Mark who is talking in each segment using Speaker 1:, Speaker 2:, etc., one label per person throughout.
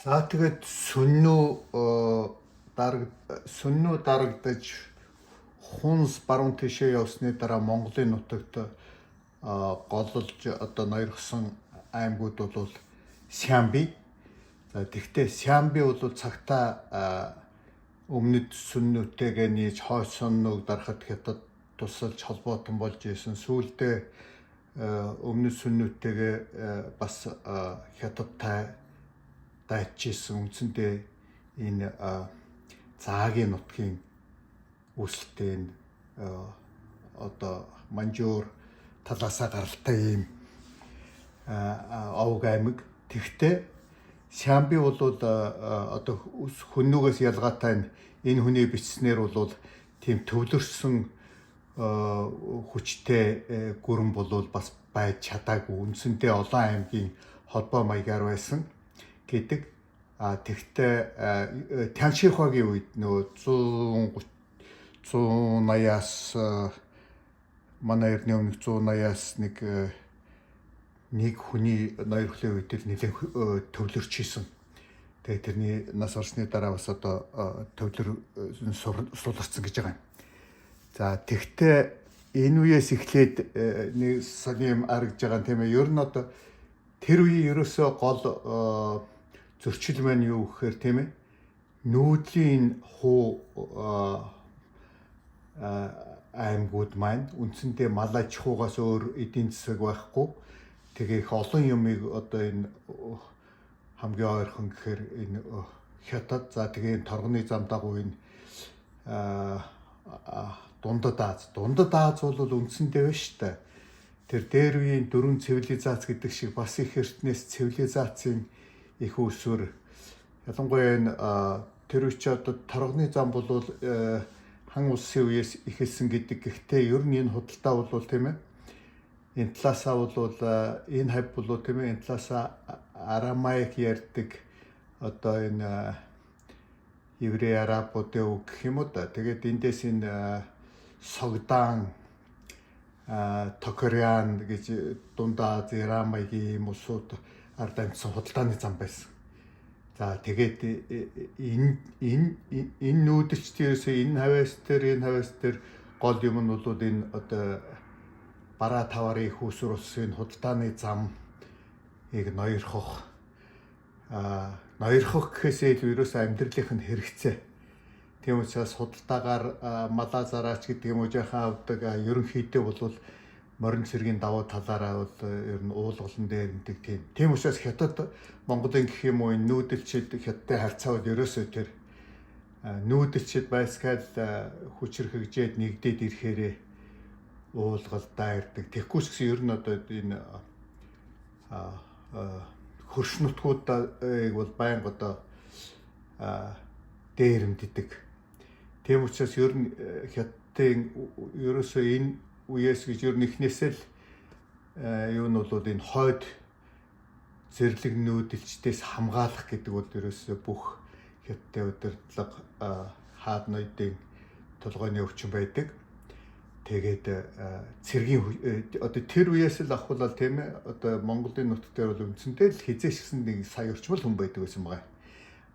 Speaker 1: За тэгээд сүннүү дараг сүннүү дарагдаж хунс баруун тишээ явсны дараа Монголын нутагт голлож одоо ноёрхсон аймагуд бол Сямби. За тэгвэл Сямби бол цагтаа өмнөд сүннүүтэйгээ нийж хойд сонныг дарахад хятад тусалж холбоотон болж исэн. Сүүлдээ өмнөд сүннүүтэйгээ бас хятадтай дайчилсан. Үндсэндээ энэ заагийн нутгийн үүсэлтэй энэ одоо Манжуур талаасаа гаралтай ийм овог аймаг. Тэгтээ Сямби бол одоо хүннүгээс ялгаатай энэ хүний бичснээр бол тийм төвлөрсөн хүчтэй гүрэн бол бас байж чадаагүй. Үндсэндээ олон аймгийн холбоо маягаар байсан гэдэг. А тэгтээ Тяншихуагийн үед нөгөө 130 180-аас манай эрдний өмнөх 180-аас нэг нэг хүний ноёрхлын үед л нэлээд төвлөрч исэн. Тэгээ тэрний нас орсны дараа бас одоо төвлөр суларсан гэж байгаа юм. За тэгтээ энэ үеэс эхлээд нэг сони юм аргаж байгаа юм тийм ээ. Ер нь одоо тэр үеийн ерөөсөө гол зөрчил маань юу гэхээр тийм ээ нүүдлийн хуу аймагуд маань үндсэндээ мал аж ахуйгаас өөр эдийн засаг байхгүй. Тэгээ их олон юмыг одоо энэ хамгийн ойрхон гэхээр энэ хятад, за тэгээ энэ торгоны зам дагуу энэ дундад Аз. Дундад Аз бол үндсэндээ байна шүү дээ. Тэр дээр үеийн дөрвөн цивилизац гэдэг шиг бас их эртнээс цивилизацийн их үүсвэр. Ялангуяа энэ тэр үе чи одоо торгоны зам бол хан улсын үеэс эхэлсэн гэдэг. Гэхдээ ер нь энэ худалдаа бол тийм ээ энэ талаасаа бол энэ хавь бол тийм ээ энэ талаасаа арамаик ярьдаг одоо энэ еврей арабуудын үг гэх юм уу да. Тэгээд эндээс энэ Согдаан Токориан гэж дундаа Аз, Иран маягийн ийм улсууд ард амьдсан худалдааны зам байсан. За тэгээд энэ энэ энэ нүүдэлчдийн ерөөсөө энэ хавьяас дээр энэ хавьяас дээр гол юм нь бол энэ одоо бараа таварын их үүсвэр улсын худалдааны замыг ноёрхох ноёрхох гэхээсээ илүү ерөөсөө амьдралынх нь хэрэгцээ. Тийм учраас худалдаагаар малаа зараач гэдэг юм уу жаахан авдаг, ерөнхийдөө бол морин цэргийн давуу талаараа бол ер нь уулгалан дээр гэдэг тийм. Тийм учраас хятад Монголын гэх юм уу энэ нүүдэлчид хятадтай харьцаа бол ерөөсөө тэр нүүдэлчид байсгаал хүчрхэгжээд нэгдээд ирэхээрээ уулгалдаа ирдэг. Тэгэхгүй ч гэсэн ер нь одоо энэ хөрш нутгуудыг бол байнга одоо дээрэмддэг. Тийм учраас ер нь хятадын ерөөсөө энэ үеэс гэж ер нь эхнээсээ л юу нь бол энэ хойд зэрлэг нүүдэлчдээс хамгаалах гэдэг бол ерөөсөө бүх хятадын удирдлага хаад ноёдын толгойн өвчин байдаг. Тэгээд цэргийн одоо тэр үеэс л ахуулаад тийм ээ одоо Монголын нутг дээр бол үндсэндээ л хизээч гэсэн нэг сая орчмол хүн байдаг байсан байгаа.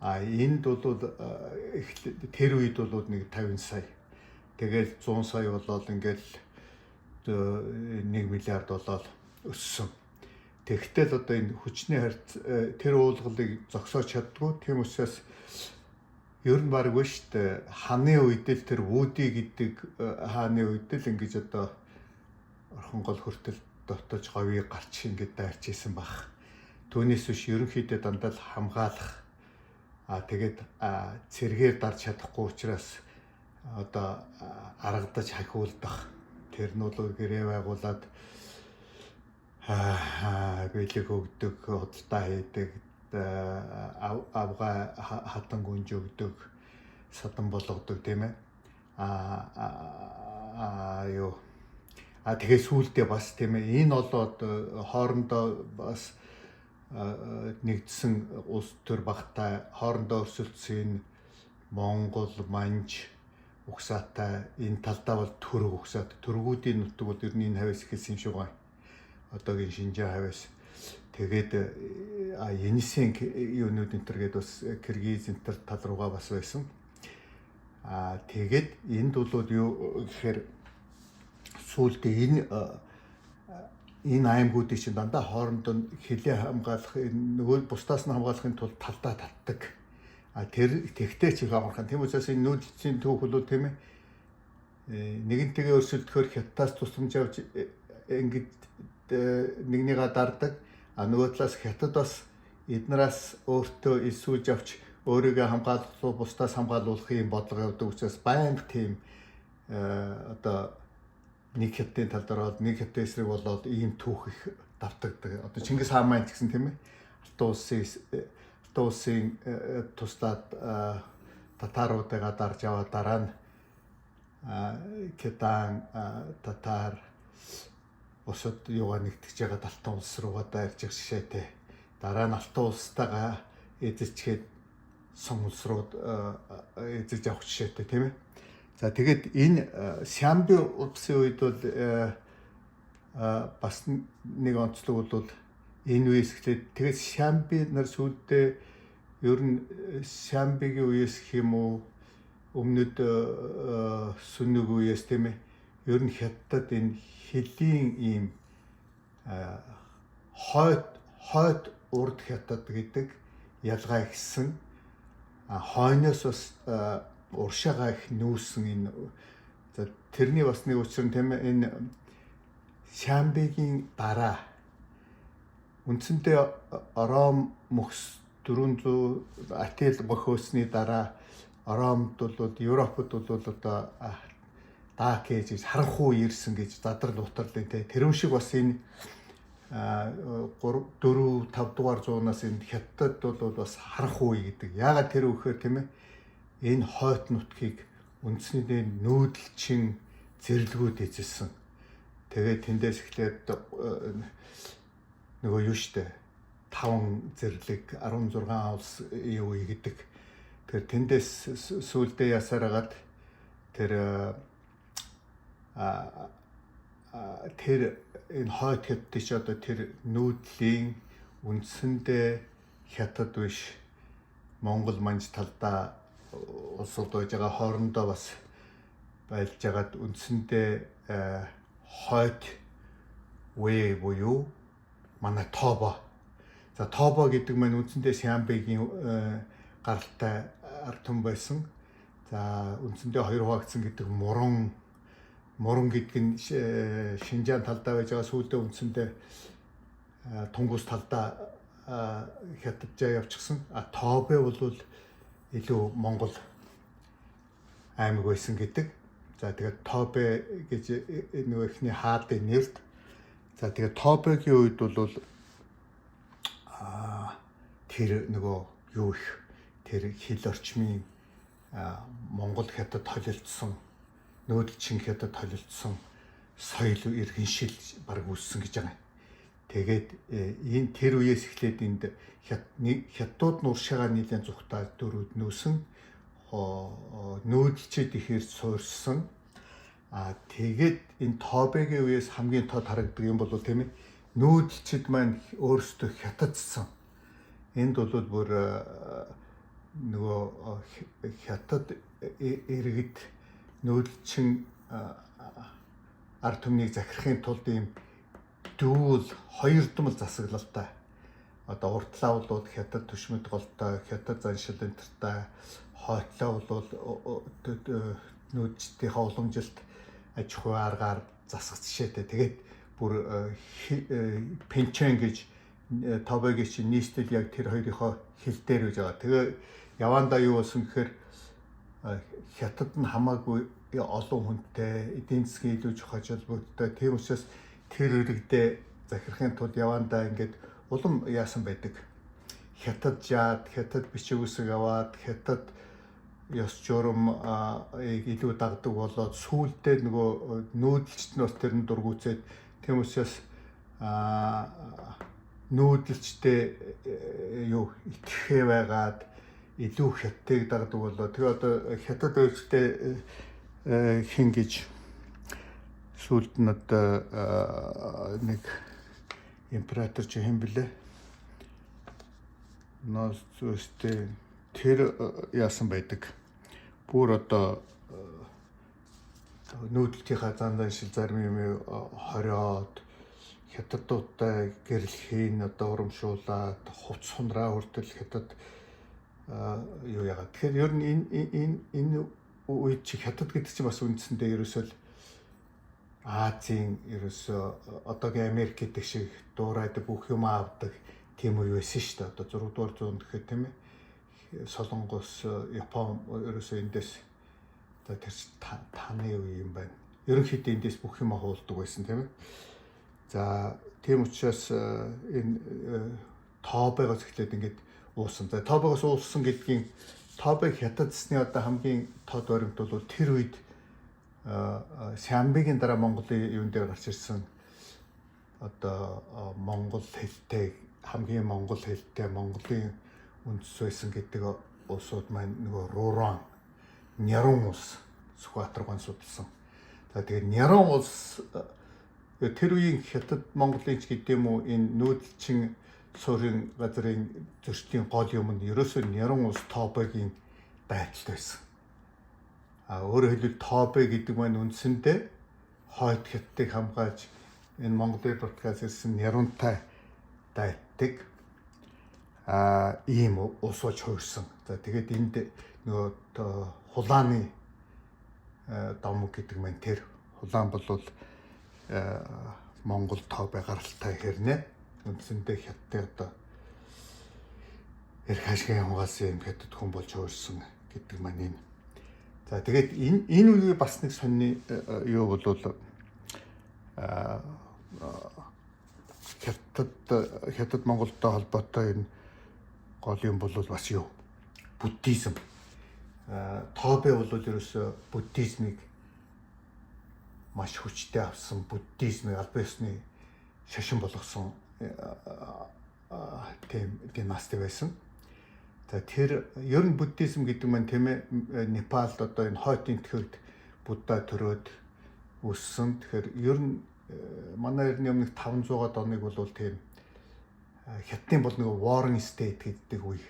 Speaker 1: А энд бол тэр үед бол нэг 50 сая. Тэгэл 100 сая болоод ингээл 1 миллиард болоод өссөн. Тэгтэл одоо энэ хүчний харьц тэр уулгалыг зогсоож чаддгүй. Тийм учраас ер нь баг шүү дээ. Ханы үед л тэр Вүди гэдэг хааны үед л ингэж одоо орхон гол хүртэл дотож говийг гарч ингэж дайрч исэн баг. Түүнээс биш ерөнхийдөө дандаа л хамгаалах. А тэгээд цэргээр дарж чадахгүй учраас одоо аргадаж хахиулдах. Тэр нь бол гэрээ байгуулад бэлэг өгдөг, худалдаа хийдэг, авгай хатан гүнж өгдөг, садан болгодог тийм ээ. А юу А тэгээ сүүлдээ бас тийм ээ энэ болоод хоорондоо бас нэгдсэн улс төр багтай хоорондоо өрсөлдсөн энэ Монгол, Манж угсаатай энэ талдаа бол төрөг угсаатай. Төргүүдийн нутаг бол ер нь энэ хавьяас эхэлсэн юм шиг байна. Одоогийн Шинжаан хавьяас. Тэгээд Енисейн юунууд энэ төр гээд бас Киргиз энэ төр тал руугаа бас байсан. Тэгээд энд бол юу гэхээр сүүлдээ энэ аймагуудыг чинь дандаа хоорондоо хилээ хамгаалах, нөгөө бусдаас нь хамгаалахын тулд талдаа татдаг. Тэр тэгтээ ч их амархан. Тийм учраас энэ нүүдэлчийн түүх бол, тийм ээ, нэгэнтэйгээ өрсөлдөхөөр хятадаас тусламж авч ингэж нэгнийгаа дардаг. Нөгөө талаас хятад бас эднээс өөртөө элсүүлж авч өөрийгөө хамгаалах, бусдаас хамгаалуулах юм бодлого явдаг учраас байнга тийм одоо нэг хятадын тал дээр бол, нэг хятадын эсрэг болоод ийм түүх их давтагдаг. Одоо Чингис хаан маань ч гэсэн, тийм ээ, Алтан улсын туслаад татаруудыгаа дарж аваад, дараа нь Кидан, татар бусад юугаа нэгтгэж байгаа Алтан улс руугаа дайрж явах жишээтэй. Дараа нь Алтан улстайгаа эзэлчгээд Сун улс руу эзэж авах жишээтэй, тийм ээ. За, тэгээд энэ Сямби улсын үед бол бас нэг онцлог бол энэ үеэс эхлээд, тэгээд Сямби нар сүүлдээ ер нь Сямбигийн үеэс гэх юм уу, өмнөд Сүнэг үеэс, тийм ээ, ер нь хятад энэ хөлийн ийм хойд хойд урд хятад гэдэг ялгаа ихсэн, хойноос бас уршаага их нүүсэн. Энэ, за, тэрний бас нэг учир нь, тийм ээ, энэ Шамбигийн дараа үндсэндээ Ором мөхс 400 Атил бохиосны дараа Оромд бол, Европод бол одоо Dark Age гэж, харанхуй ирсэн гэж задрал утарлын те, тэрүүн шиг бас энэ 3 4 5 дугаар зуунаас энэ хятад бол бас харанхуй гэдэг. Яагаад тэр вэ гэхээр, тийм ээ, энэ хойт нутгийг үндсэндээ нүүдэлчин зэрлэгүүд эзэлсэн. Тэгээд тэндээс эхлээд нөгөө юу штэ, 5 зэрлэг, 16 улс юу гэдэг. Тэр тэндээс сүүлдээ ясаар хагаад тэр тэр энэ хойт хятад ч одоо тэр нүүдлийн үндсэндээ хятад биш, Монгол манж талдаа улсууд байж байгаа, хоорондоо бас байлж хагаад үндсэндээ хойт вэ буюу манай Тобо. За, Тобо гэдэг маань үндсэндээ Сямбигийн гаралтай ард түмэн байсан. За, үндсэндээ хоёр хуваагдсан гэдэг, муран муран гэдэг нь Шинжаан талдаа байж байгаа, сүүлдээ үндсэндээ Тунгус талдаа хятаджаа явчихсан. А Тобе бол илүү Монгол аймаг байсан гэдэг. За, тэгээд Тобе гэж нөгөө эхний хаадын нэрд. За, тэгээд Тобегийн үед бол тэр нөгөө юу их тэр хил орчмын Монгол хятад холилдсон, нүүдэлчин хятад холилдсон соёл иргэншил баг үүссэн гэж байгаа юм. Тэгээд энэ тэр үеэс эхлээд энд хятадууд нь уршаагаа нэлээд зүхтаа дөрүүд нүүсэн, нүүдэлчид ихээр суурьсан. Тэгээд энэ Тобегийн үеэс хамгийн тод харагдаг юм бол, тийм ээ, нүүдэлчид маань өөрсдөө хятадсан. Энд бол бүр нөгөө хятад иргэд нүүдэлчин ард түмнийг захирахын тулд ийм дүүл хоёрдмол засаглалтай. Одоо уртлаа бол хятад түшмэд голтой, хятад заншил энтертай, хойтлоо бол нүүдэлчдийнхээ уламжилт аж ахуй аргаар засах жишээтэй. Тэгээд бүр пенчен гэж Тобегийн чинь нийслэл яг тэр хоёрынхоо хил дээр гэж байгаа. Тэгээ явандаа юу болсон гэхээр хятад нь хамаагүй олон хүнтэй, эдийн засгийн илүү чухал холбогдтой. Тийм учраас тэр иргэдээ захирахын тулд явандаа ингээд улам яасан байдаг. Хятад жаад, хятад бичиг үсэг аваад, хятад ёс журам илүү дагдаг болоод сүүлдээ нөгөө нүүдэлчт нь бас тэрэн дургуйцээд, тийм учраас нүүдэлчтэй юу итгэхээ байгаад илүү хятадыг дагдаг болоо. Тэгээ одоо хятад өвчтэй хин гэж сүүлд нь одоо нэг Император чи хэн блэ? Ноос зүстэй тэр яасан байдаг. Бүр одоо нүүдэлтийнхаа зан заншил зарим юм хориод хятадуудтай гэрлэхийн одоо урамшуулад хувц сунраа хүртэл хятад юу яагаад. Тэгэхээр ер нь энэ үед чи хятад гэдэг чинь бас үндсэндээ ерөөсөө л Азийн ерөөсөө одоогийн Америк гэдэг шиг дуурайдаг бүх юм авдаг тийм үе байсан шүү дээ. Одоо 6 дугаар зуунд гэхэд тийм ээ. Солонгос, Япон ерөөсөө эндээс за тэр таны үе юм байна. Ерөнхийдөө эндээс бүх юм хуулдаг байсан тийм ээ. За тийм учраас энэ Тобегоос эхлээд ингээд уусан. За Тобегоос уулсан гэдгийн Тобег хятадсны одоо хамгийн тод баримт бол тэр үед Сямбигийн дараа Монголын юун дээр гарч ирсэн одоо монгол хэлтэй хамгийн монгол хэлтэй Монголын үндэс байсан гэдэг улсууд маань нөгөө Руран, Нярун улс Сүхбаатар гон судалсан. За тэгээд Нярун улс тэр үеийн хятад Монголын ч гэдэг юм уу энэ нүүдэлчин суурин газрын зөрчлийн гол юм нь ерөөсөө Нярун улс Тобегийн дайталт байсан. А өөрөөр хэлбэл Тобе гэдэг маань үндсэндээ хойд хятадыг хамгаалж энэ Монголын нутгаас ирсэн Нярунтай дайтдаг ийм улс болж хувирсан. За тэгээд энд нөгөө хулааны домог гэдэг маань тэр хулаан бол Монгол Тобе гаралтай хэрнээ. Үндсэндээ хятадын одоо эрх ашигын хамгаалсан юм хятад хүн болж хувирсан гэдэг маань энэ. За тэгээд энэ үеийн бас нэг сонины юу бол хятад Монголтой холбоотой энэ гол юм бол бас юу? Буддизм. Тобе бол ерөөсөө буддизмыг маш хүчтэй авсан, буддизмыг албан ёсны шашин болгосон тийм династи байсан. За тэр ер нь буддизм гэдэг маань тийм ээ Непалд одоо энэ хойд энтхэгт Будда төрөөд өссөн. Тэгэхээр ер нь манай эртний өмнөх 500-аад оныг бол тийм хятадын бол нэг warring state гэдэг үе,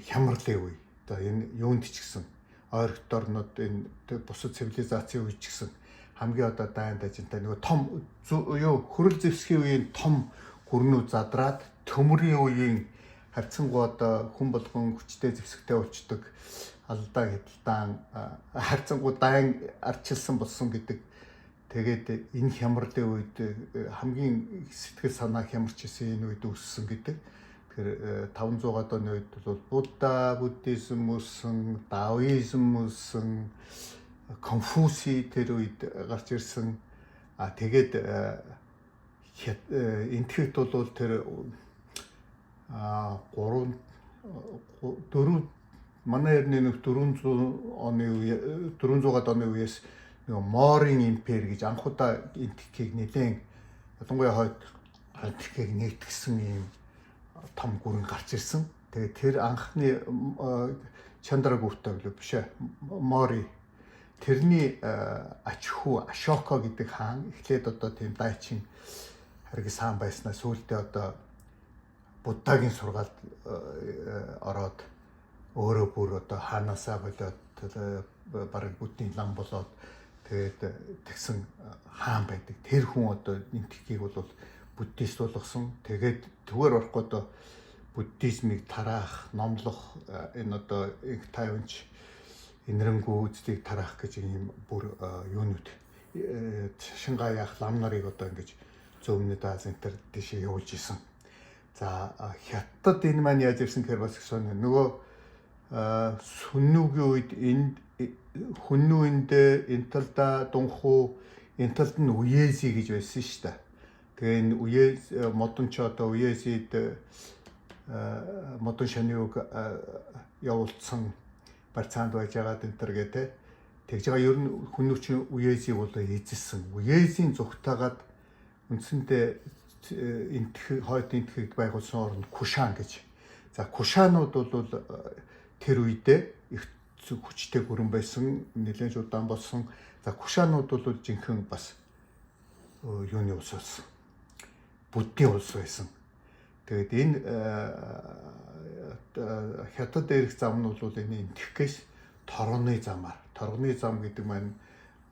Speaker 1: хямралын үе. За энэ юунд ч гэсэн ойрхот орнууд энэ бусад цивилизацийн үе ч гэсэн хамгийн одоо дайн дажинтай нөгөө том юу хөрөл зэвсгийн үеийн том гүрнүүд задраад төмөрийн үеийн харьцангуй одоо хүн болгон хүчтэй зэвсэгтэй болчдөг алдаа хядалдаан харьцангуй дайн арчилсан болсон гэдэг. Тэгээд энэ хямралын үед хамгийн сэтгэл санаа хямарч исэн энэ үед өссөн гэдэг. Тэгэхээр 500-аад оны үед бол Будда, буддизм өссөн, даоизм өссөн, Конфуци тэр үед гарч ирсэн. А тэгээд энтгэхт бол тэр 3 4 манай эртний нэг 400 оны үе 400-аад оны үеэс нөгөө Морын импери гэж анх удаа энтгэхийг нэлээд ялангуяа хойд энтгэхийг нэгтгсэн ийм том гүрэн гарч ирсэн. Тэгээд тэр анхны Чандрагупта гэлээ биш ээ. Мори тэрний ач хүү Ашока гэдэг хаан эхлээд одоо тийм дайчин харгас хаан байснаа сүүлдээ одоо Буддагийн сургаалд ороод өөрөө бүр одоо хаанасаа болоод бараг буддийн лам болоод тэгээд тэгсэн хаан байдаг. Тэр хүн одоо энтхийг бол буддист болгосон. Тэгээд түгээр орохгүй одоо буддизмыг тараах, номлох энэ одоо инх тайванч энэрэнгүү үзлийг тараах гэж ийм бүр юунууд шингаа яах лам нарыг одоо ингэж зүүн өмнөд Аз энэ төр тийшээ явуулж исэн. За хятад энэ маань яаж ирсэн гэхээр бас их сонио. Нөгөө сүннүүгийн үед энд хүннүү энд энэ талдаа дунхуу энэ талд нь үеэзи гэж байсан шүү дээ. Тэгээ энэ үеэз модон ч одоо үеэзид модон шаныуг явуулсан барьцаанд байж байгаа энэ төр гэ тэ. Тэгж байгаа ер нь хүннүүчин үеэзийг бол эзэлсэн. Үеэзийн зүгтаагаад үндсэндээ энтх хойд энтхэгд байгуулсан орн Кушан гэж. За Кушанууд бол тэр үедээ их хүчтэй гүрэн байсан, нэлээд удаан болсон. За Кушанууд бол жинхэнэ бас юуны улс болсон. Буддийн улс байсан. Тэгээд энэ Хятад дээрх зам нь бол энэ Энэтхгээс торгоны замаар. Торгоны зам гэдэг маань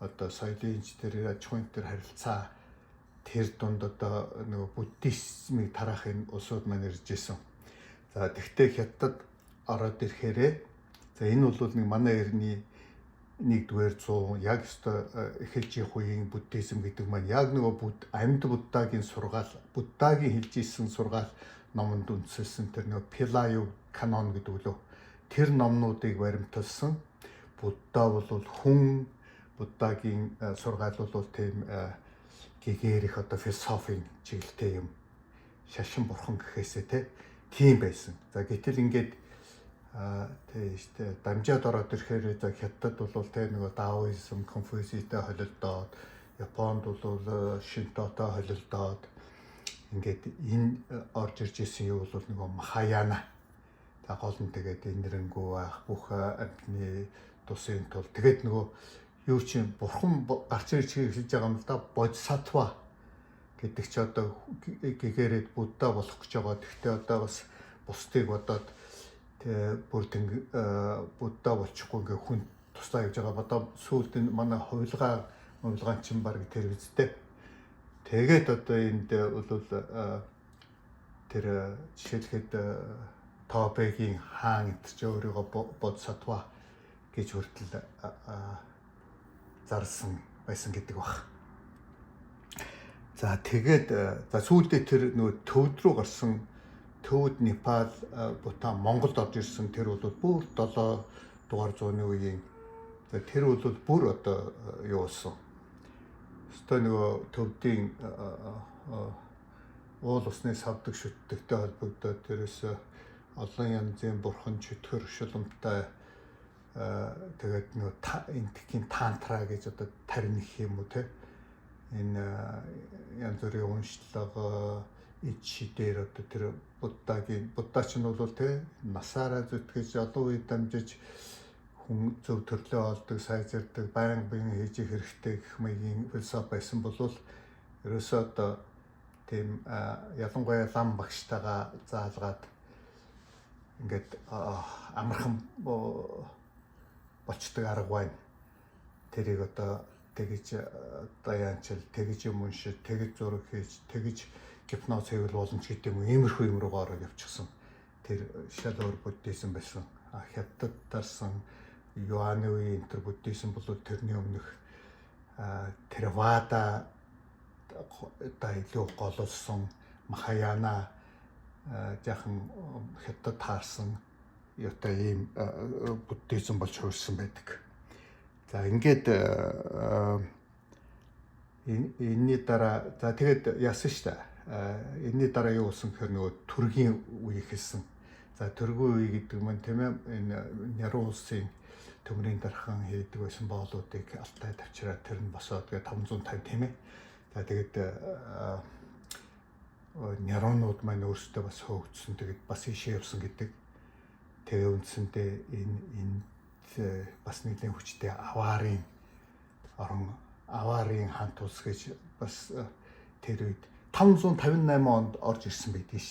Speaker 1: одоо соёлын тэр аж ахуйн тэр харилцаа, тэр дунд одоо нөгөө буддизмыг тараах энэ улсууд маань ирж исэн. За, тэгтээ Хятад ороод ирэхээрээ, за, энэ бол нэг манай эртний 1-р зуун яг ёстой эхэлж явах үеийн буддизм гэдэг маань яг нөгөө амьд Буддагийн сургаал, Буддагийн хэлж исэн сургаал номонд үндэслэсэн тэр нөгөө Пали канон гэдэг лөө, тэр номнуудыг баримталсан. Будда бол хүн, Буддагийн сургаал бол тийм гэгээрэх одоо философийн чиглэлтэй юм, шашин, бурхан гэхээсээ тийм байсан. За, гэтэл ингээд тий штэ дамжаад ороод ирэхээр, за, Хятад бол тэ нөгөө даоизм, Конфуцитай холилдоод, Японд бол Шинтотой холилдоод, ингээд энэ орж ирж исэн юу бол нөгөө Махаяна. За, гол нь тэгээд энэрэнгүй байх, бүх амьтны тусын тул тэгээд нөгөө юу чинь бурхан гарч ирж хэлж байгаа юм л да. Бодисатва гэдэг чи одоо гэгээрээд Будда болох гэж байгаа. Гэхдээ одоо бас бусдыг бодоод бүр тэнг Будда болчихгүй ингээ хүн туслаа явж байгаа. Одоо сүүлд нь манай хувилгаа мувилгаан чинь баг тэр үстэй. Тэгээд одоо энд бол тэр жишээлхэд Тобегийн хаан энэ чи өөрийгөө бодисатва гэж хүртэл зарласан байсан гэдэг баг. За, тэгээд за сүүлдээ тэр нөгөө төвд рүү гарсан, төвд Непал, Бутан, Монголд орж ирсэн тэр бол бүр 7 дугаар зууны үеийн, за, тэр бол бүр одоо юу болсон. Өстой нөгөө төвдийн уул усны савдаг шүтдэгтэй холбогдоод, тэрээс олон янзын бурхан чөтгөр шуламтай, тэгээд нөгөө энэтхэгийн тантра гэж одоо тарних юм уу те, энэ янз бүрийн уншлага, ид шидээр одоо тэр Буддагийн, Будда ч нь бол те насаараа зүтгэж, олон үе дамжиж хүн зөв төрлөө олдог, сайжирдаг, байнга бийн хийж хэрэгтэй гэх маягийн философи байсан бол ерөөсөө одоо тийм ялангуяа лам багштайгаа заалгаад ингээд амархан болчдөг арга байна. Тэрийг одоо тэгж одоо яанчил, тэгж юм уншиж, тэгж зураг хийж, тэгж гипноз хийвэл боломж гэдэг юм уу. Иймэрхүү юм руугаа ороод явчихсан. Тэр шал өөр буддизм байсан. Хятад дарсан Юаны үеийн энэ буддизм бол тэрний өмнөх Теравада да илүү гололсон, Махаяна жаахан хятад таарсан юутай ийм буддизм болж хувирсан байдаг. За, ингээд энэний дараа, за, тэгээд яасан шүү дээ. Энэний дараа юу болсон гэхээр нөгөө төргийн үе эхэлсэн. За, төргийн үе гэдэг нь тийм ээ энэ Няруу улсын төмрийн дархан хийдэг байсан боолуудыг Алтай тавчраад тэр нь босоод тэгээд 550, тийм ээ. За, тэгээд Няруунууд маань өөрсдөө бас хөөгдсөн. Тэгээд бас ийшээ явсан гэдэг. Тэгээ үндсэндээ энэ бас нэгэн хүчтэй аварын орон, аварын хаант улс гэж бас тэр үед 558 онд орж ирсэн байдгийг.